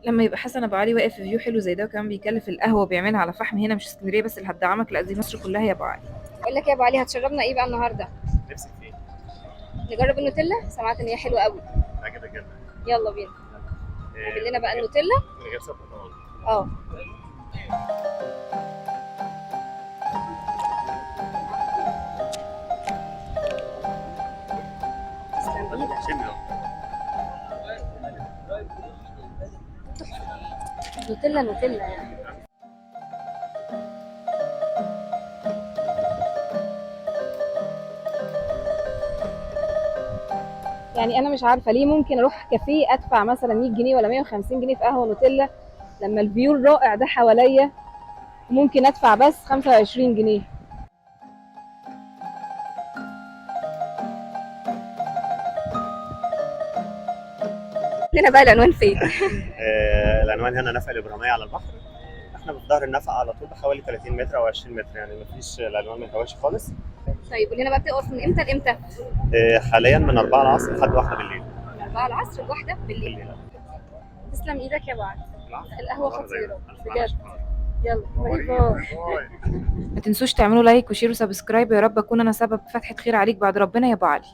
لما يبقى حسن ابو علي واقف في view حلو زي ده، وكمان بيكلف القهوة وبيعملها على فحم، هنا مش اسكندرية بس اللي هتدعمك، لا دي مصر كلها يا ابو علي. اقول لك يا ابو علي، هتشربنا ايه بقى النهارده؟ نفسك فيه؟ نجرب النوتيلا، سمعت ان هي حلوة قوي. لا كده كده. يلا بينا. اعمل لنا بقى النوتيلا. من غير سكر طبعا. اه. تسلم ايدك. شمي اهو. نوتيلا نوتيلا يعني. يعني انا مش عارفه ليه ممكن اروح كافيه ادفع مثلا 100 جنيه ولا 150 جنيه في قهوة نوتيلا، لما ال view الرائع ده حواليا ممكن ادفع بس 25 جنيه. لنا بقى العنوان فين؟ العنوان هنا نفق الابراهيمية على البحر. احنا في ظهر النفق على طول بحوالي 30 متر او 20 متر، يعني مفيش، العنوان ما يتوهش خالص. طيب قول لنا بقى بتقف من امتى لامتى؟ حاليا من 4 العصر لحد 1 بالليل. من 4 العصر لواحدة بالليل. بالليل. تسلم ايدك يا ابو علي، القهوة خطيرة بجد. يلا bye bye. ما تنسوش تعملوا like و share و subscribe، يا رب اكون انا سبب فتحة خير عليك بعد ربنا يا ابو علي.